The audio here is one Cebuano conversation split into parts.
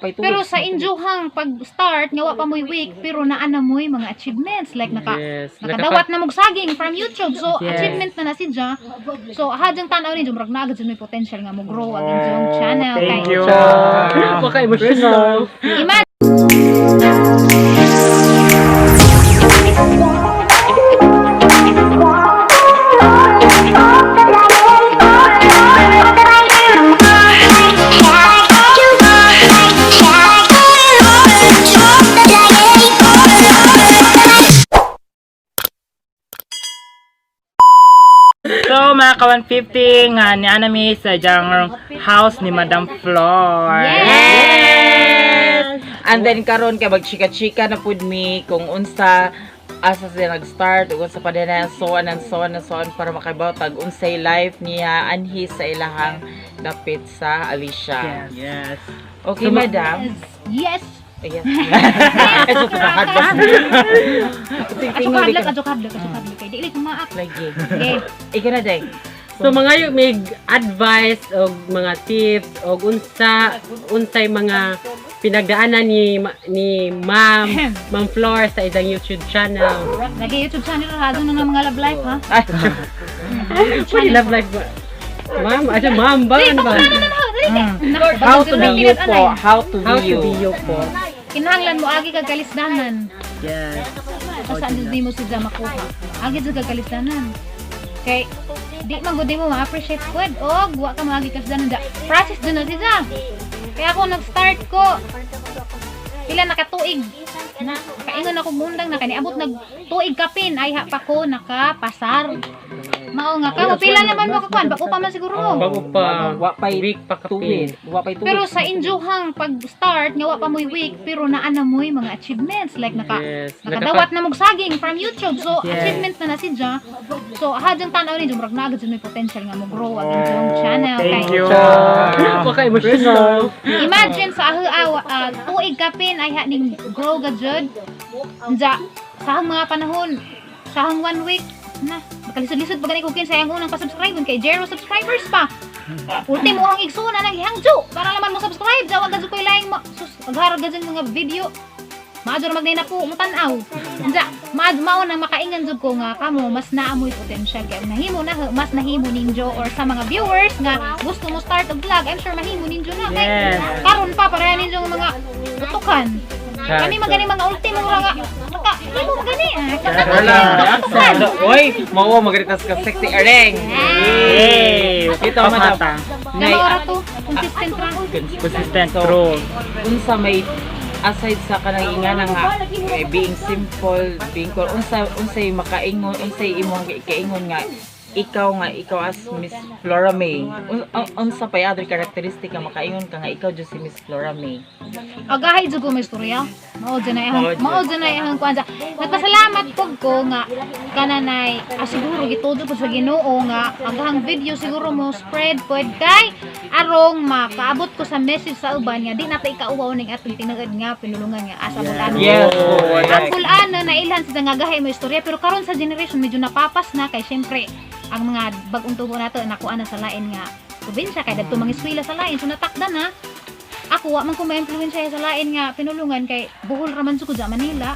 Pay Pero 2 weeks. sa injuhang pag-start nga wa pa mo'y week, pero naa na mo'y mga achievements like nakadawat na mog saging from YouTube. So achievement na na siya. So hadyang tan-aw ninyo, murag naa gud may potential nga mo grow ang inyong channel. Thank Kay you. Baka emotional. Imagine So mga ka-150 nga ni anami sa jang house ni Madam Flor. Yes! And then karon kay magchika-chika na pud mi kung unsa asa siya nag-start ug unsa pa din na so on and so on and so on para makaibaw tag unsay life niya anhi sa ilahang dapit sa Alicia. Yes. Okay, madam. Yes. Yes. Ay, so tuhad ba? Ato kadlak, ato kadlak, ato kadlak. Kay dili ko maak. Lagi. Okay. Ikaw na, Day. So mga yung may advice o mga tips o unsa unsay mga pinagdaanan ni Ma'am Ma'am Flor sa isang YouTube channel. Lagi YouTube channel ra na ng mga love life, ha. Ay, Pwede love life ba? Ma'am, ano ma'am ba? Ano ba? How to be you po. How to How be to you. be you po. Kinahanglan mo agi kag kalisdanan. Yes. Sa saan di mo sila makuha. Agi jud kag kalisdanan. Kay di man gud mo ma-appreciate pud og wa ka maagi kalisdanan da. Process dun na siya. Kaya ako nag-start ko pila nakatuig na kaingon ako mundang na kani abot nag tuig kapin ay ha pa ko nakapasar. Mao nga kamo pila naman mo kakuan, bako pa man siguro mo. Bago pa. Wa pay Week pa 2 kapin. weeks. Wa pay 2 Pero weeks. sa injuhang pag-start nga wa pa mo'y week, pero naa na mo'y mga achievements like nakadawat na mog saging from YouTube. So achievement na na siya. So hadyang tan-aw ninyo, murag naa gud may potential nga mo grow ang inyong channel. Thank Kay you. Baka emotional. imagine sa aho tuig kapin ay ha ning grow ga jud. Unja sa hang mga panahon, sa hang one week na makalisod-lisod pa gani ko kinsa ang unang pa-subscribe kay zero subscribers pa. Ultimo ang igsuon na nang hangjo para naman mo subscribe jawa gud koy laing mo sus agharag gud mga video. Maadyo ra magnay na po mo tan-aw. Unja maad mao nang makaingan jud ko nga kamo mas naamoy potential kay nahimo na mas nahimo ninyo or sa mga viewers nga gusto mo start og vlog, I'm sure mahimo ninyo na kay karon pa pareha ninyo ang mga utukan. Kami magani mga ultimo ra nga maka himo magani. Ah, utukan. Oy, mao magritas ka sexy ereng. Yay! Ito, madam. Pamata. Nay, Nama ora to, consistent ra. Consistent, So, true. Unsa may aside sa kanang ingana nga eh, being simple, being cool, unsa unsay makaingon, unsay imong kaingon nga ikaw as Miss Flora May. Unsa pay other characteristic nga makaingon ka nga ikaw jud si Miss Flora May? Agahay jud ko may istorya. Mao jud na Mao ihang jud. mao jud na ihang kuan sa. Nagpasalamat pud ko nga kananay siguro gitudo pud sa Ginoo nga agahang video siguro mo spread pud kay arong makaabot ko sa message sa uban nga di na ta ikauwaw ning atong tinuod nga pinulungan nga asa bulan. Yes. Oh, Ang bulaan na nailhan sa nga gahay mo istorya, pero karon sa generation medyo napapas na kay syempre ang mga bagong tubo nato nakuha na sa lain nga probinsya kay dadto mga eskwela sa lain, so natakda na. Ako wa man ko ma-influensya sa lain nga pinulungan kay buhol ra man jud ko sa Manila.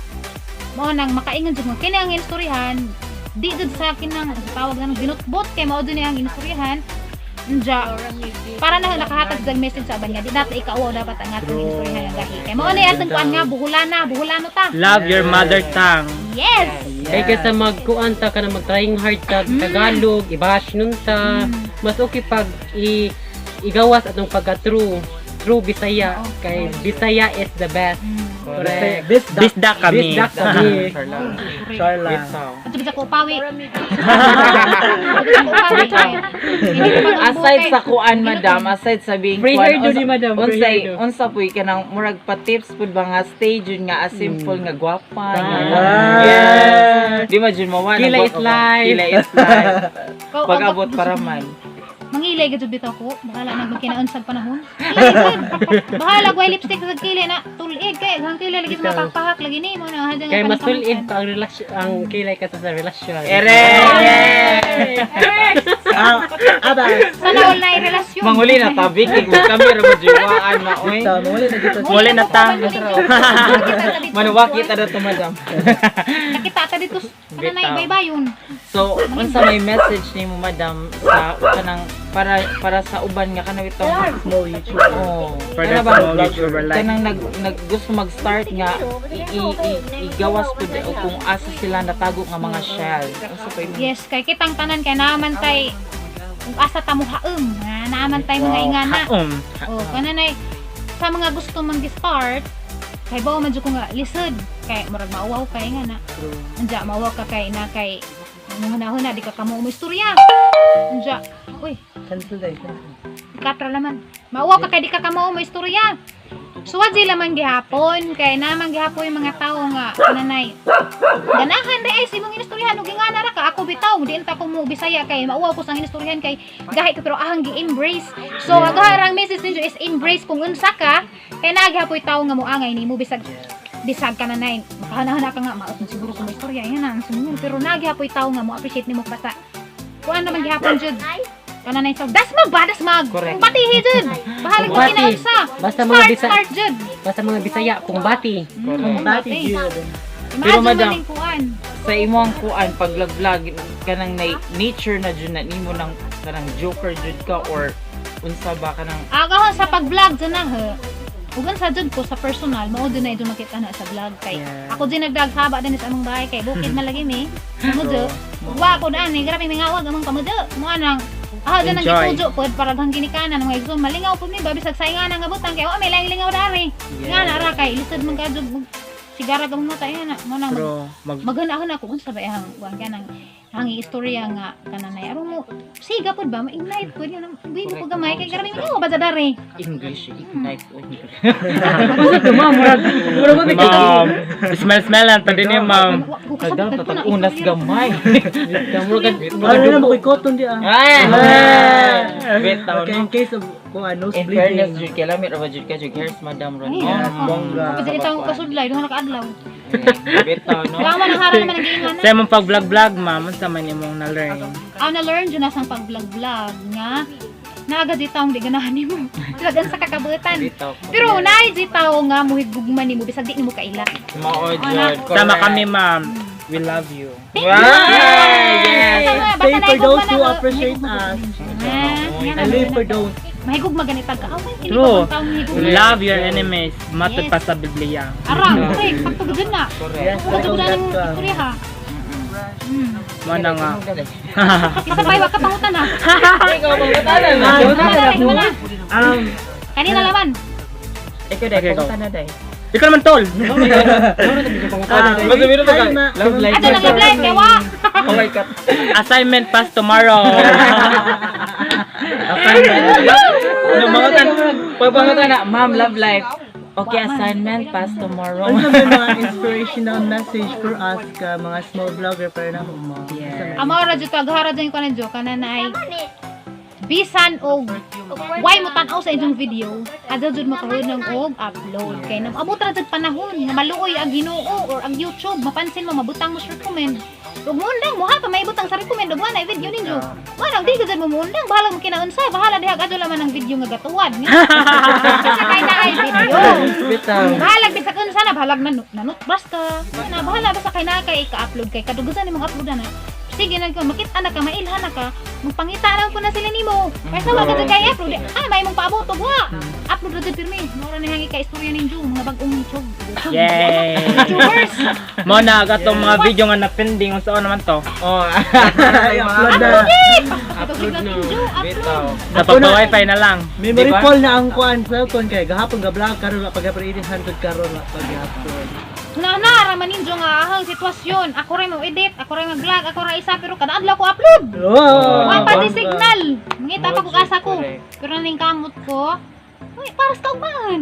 Mao nang makaingon jud nga kini ang istoryahan di jud sa kinang tawag na ng binutbot kay mao jud ni ang istoryahan. Unja para na nakahatag sa message sa uban nga di nato ikauwaw dapat ang atong istoryahan nga gahi kay mao ni atong kuan nga buholana, buholano ta. Love your mother tongue. Yes. Kay kaysa magkuan ta ka na mag-trying hard ta Tagalog, i-bash nun ta. Mas okay pag igawas atong pagka true true Bisaya kay Bisaya is the best. Correct. Bisda kami. Bisda kami. Char lang. Bitaw. Ato bisa ko upawi. Ato bisa ko upawi kay. Hindi ko pag Aside sa kuan, madam, aside sa being Free kuan, hair do ni madam, free unsay hair do. unsa puy kanang murag pa tips pud ba nga stay jud nga as simple nga gwapa nga. Yes. Di ba jud mawa Kila is life. Kila is life. Pag-abot para man. Mangilay gud bitaw ko. Bahala nang magkinaon sa panahon. Kilay gud. Bahala gway lipstick sa kilay na tulin. Sulid kay ang kilay lagi sa Ikaw. mapakpahak lagi ni mo na hadya Kay mas sulid pa ang relasyon, ang kilay ka sa relasyon. Ere! Ah, aba. Sana wala na relasyon. Manguli na tabi kay kung kami ra mo jiwaan na oy. Ito, mawala na dito. Muli na ta. Manuwaki ta dato, madam. Nakita ta dito kana na Bitaw. baybayon. So, unsa may message nimo, madam, sa kanang para para sa uban nga kanang itong Small YouTuber. Oh, For the kana ba small YouTuber like. Kanang nag, nag gusto mag-start nga igawas pud o kung asa sila natago nga mga shell. Unsa pa imong Yes, kay kitang tanan kay naaman tay kung asa ta mo haom, ha, naaman tay mga ingana. Haom. Oh, kana nay sa mga gusto mang start kay bawo man jud ko nga lisod kay murag mauwaw kay nga na. Anja mauwaw ka kay na kay huna-huna di ka kamo istorya. Anja, uy, Cancel dahil. Cancel. katra laman. Mauwaw ka kay di ka kamo mo istorya. Suwad sila man gihapon kay naman gihapon yung mga tawo nga kananay. Ganahan re ay sa imong inistoryahan ug ingana ra ka ako bitaw di ta ko mo Bisaya kay mauwaw ko sa inistoryahan kay gahi ko pero ahang gi-embrace. So yeah. Ang message ninyo is embrace kung unsa ka kay naa gihapoy tawo nga moangay nimo bisag bisag ka na nay makahanahana ka nga maot na siguro ko mo istorya yan ang sumunod pero naa gihapoy tawo nga mo appreciate nimo basta kuan naman gihapon jud kananay sa dasmag ba dasmag. Correct. Kung batihi jud bahalag mo Bati. kinaunsa. Basta mga Start Bisa- start jud. Basta mga Bisaya, kumbati. Correct. Bati, Jude. Pero, Imagine madam, man kuan. Sa imong kuan pag-vlog kanang nature na jud na nimo ng kanang joker jud ka or unsa ba kanang Aga sa pag-vlog dyan na ha. Ugan sa jud ko sa personal, mao din na ito makita na sa vlog kay. Ako din nagdagsaba din sa among bahay kay bukid man lagi mi. Mo do. Wa ko daan eh, grabe mingawag among kamudo. Mo anang ah, dyan ang Enjoy. gitujo pod para hang ginikanan mga igsoon malingaw pud mi ba bisag saingan nga butang kay wa may laing lingaw dari. Nga na ra kay lisod man ka jud sigara ka mata yan na mo nang Pero mag maghana ko unsa ba ang kuan kanang ang istorya nga kananay aron mo siga pud ba ma-ignite pud yun ang mo gamay kay grabe mo ba dari. English ignite oy. Unsa to ma'am? Murag murag ba kita? Ma'am, smell smell lang ta din ni ma'am. Kadang tatag unas gamay. Murag Ano na mo kay cotton di ah. Ay! Bitaw Okay, no. in case of kung ano, nose In fairness bleeding. jud kay lamit ra ba jud ka jud hairs madam ron. Ay, Oh, bongga. Kasi ito ang kasudlay duha na kaadlaw. Bitaw no. Wala man ang hara naman ang giingan. Sa imong pag-vlog-vlog, ma'am, unsa man imong na-learn? Ang na-learn jud na sang pag-vlog-vlog nga naaga di taong di ganahan nimo. Talagang sa kakabutan. Bitaw. Pero naay di tao nga muhigugma nimo bisag di nimo kaila. Mao jud. Sama kami, ma'am. We love you. Wow! Yes! Basta nga, basta Stay for nahigugma those na who ko. appreciate us. Ah, nga And na. live for those. Mahigugma ganitag ka. Away, kini True. pa taong higugma. Love your enemies. Matod Yes. pa sa Biblia. Ara, okay, pagtugod na. Correct. Yes, Pagtugod na ng that's, istorya ha. Mo na nga. Isa pa, wa ka pangutan ha. Ikaw pangutana na. Ah, Wala na, wala. Kanina laman. Ikaw dai Okay, go. pangutana dai. Ikaw naman, tol. Ah, Basta biro to hi, ka. Love life. Ato nang live kay wa. Oh my God. Assignment pass tomorrow. Assignment. Ano mangutan? Pag na, ma'am, love life. Okay, assignment pass tomorrow. Ano ba yung mga inspirational message for us ka mga small vlogger para na mo? Yeah. Amo ra jud ka gahara jud ko na jud kana na ay bisan og why mo tan-aw sa inyong video adto jud makahulog ng og upload kay nam abot ra jud panahon nga maluoy ang Ginoo or ang YouTube mapansin mo mabutang mo sa recommend ug muundang mo ha pa may butang sa recommend ug wala video ninyo wala di ka jud mo muundang bahala mo kinaunsa bahala diha adto laman ang video nga gatuwad sa kay na ay video. Bitaw. Bahalag bisag unsa na bahalag na nanutbrush ka. Na bahala basta kay na kay ka-upload kay kadugasan imong upload na. Sige na ko makita na ka mailhan na ka magpangita na po na sila nimo. Kaysa wa ka kay upload. Ah may imong paabot og wa. Upload ra jud pirmi. Mao ra ni hangi ka istorya ninyo mga bag-ong YouTube. Yay! YouTubers. Mo na atong mga video nga na-pending unsa naman to. Oh. Ay, upload na. Upload na ninyo, upload. Bitaw. Sa pagpa-wifi na lang. Memory Diba? full na ang kuan cellphone kay gahapon ga vlog karon wa pag 800 karon wa pag upload. Na na ra man ninyo nga ahang sitwasyon. Ako ra mo edit, ako ra mag-vlog, ako ra isa pero kada adlaw ko upload. Oh, Wa pa di signal. Mangita pa ko kasa ko. Correct. Pero ning kamot ko, Uy, para sa kaugmaan.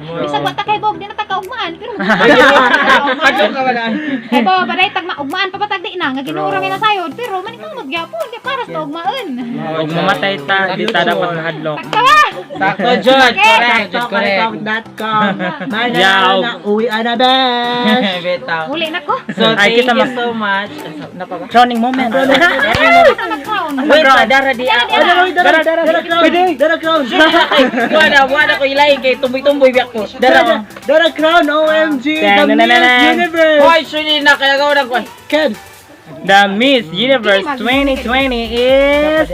Bisag wa ta kay Bob, di na ta kaugmaan, pero Hadlok ka wala. kay Bob, paday tag maugmaan pa patag di na nga ginuura mi na sayod, pero manikamot gyapon kay para sa kaugmaan. Huwag mamatay ta, di ta dapat mahadlok. Sakto ba? Sakto jud, correct. Saktokalikong.com. Yaw. Na uwi na besh. Bitaw. Uli na ko. So, Ay, thank kita you so much. Na pa ba? Crowning moment. Sa mag-crown. Wait, dara di Dara, ako. dara. Dara, dara, dara crown. Dara crown. Wala, wala ko ilain kay tumboy-tumboy biyak ko. Dara. Dara crown, OMG, the Na, na, na, na, Miss na. Universe. Hoy, surely na kaya gawa na ko. Ken, The Miss Universe 2020 is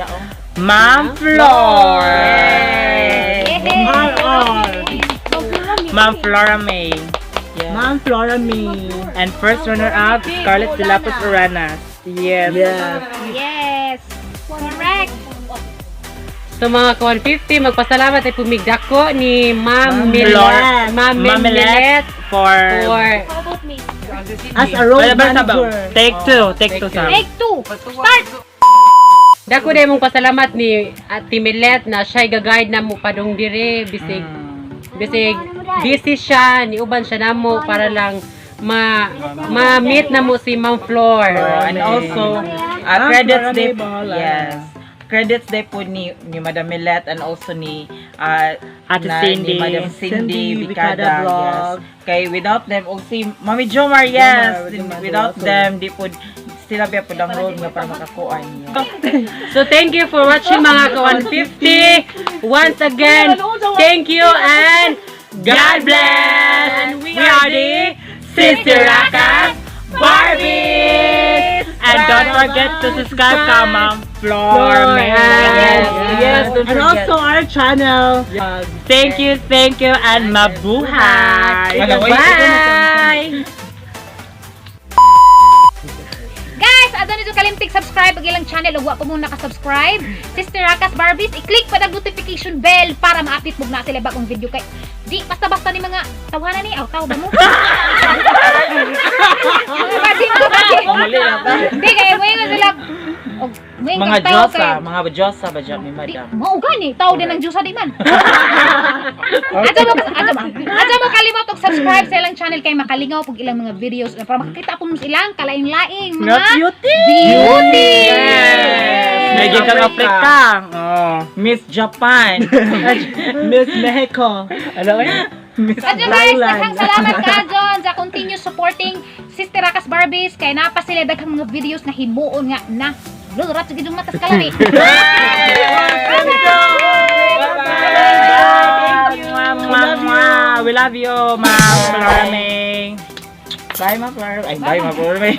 Ma'am Flor. Yehey! RR. Ma'am Flora May. Ma'am Flora May. And first runner-up, Scarlett Dilapos Aranas. Yes. Yes. Yes. Correct. So mga ka-150, magpasalamat ay pumigdako ni Ma'am Ma'am Milet, Flor. Ma'am Ma'am Milet Milet for... for As a road Wala ba sabaw? manager. Take two. Take two, Sam. Take two. Start. Dako din mong pasalamat ni Ate Milet na siya'y gaguide na mo padung dire bisig bisig busy siya ni uban siya namo para lang ma ma-meet na mo si Ma'am Flor. And also, Ma'am credits Flora day May Bola. yes. Credits day po ni Madam Millet and also ni Ate ni Cindy. Madam Cindy, Cindy Bicada, Bicada Vlog. yes. Kay without them og si Mami Jomar, yes. Jomar, Jomar Without also. them di po sila biya po ang road nga para makakuan. Yes. So thank you for watching, mga ka-150. Once again, thank you and God bless! And we are the Sister Rakas Barbies! And don't forget to subscribe ka, Ma'am Flor May. Yes. Yes, don't And forget. also our channel. Thank you, and mabuhay! Bye! Guys, adto nito kalimtik subscribe ang ilang channel ug wa pa mo naka-subscribe. Sister Rakas Barbies, i-click pa ang notification bell para ma-update mo na sila bagong video kay di basta-basta ni mga tawanan ni aw tawa ba mo? Mga bati, mga bati. Mali na ta. Di kay mo yun sila og mo Mga Diyosa, mga Diyosa ba dyan ni Di, Madam? mao gani, tao din ang Diyosa di man. Adto mo kalimot og subscribe sa ilang channel kay makalingaw pug ilang mga videos para makakita po mo sa ilang kalaing-laing mga Nga beauty! beauty. Yes! Naging kang Africa! Oh. Miss Japan. Miss Mexico. Ano eh? Miss Adyo guys, Thailand. daghang salamat ka John sa continue supporting Sister Rakas Barbies kay napa sila daghang mga videos na himuon nga na lurat sa gidong matas kalami. Bye! Thank you, Ma'am. Mwah, We love you, Ma'am Flora May. Bye, Ma'am Flora. Ay, bye, Ma'am Flora.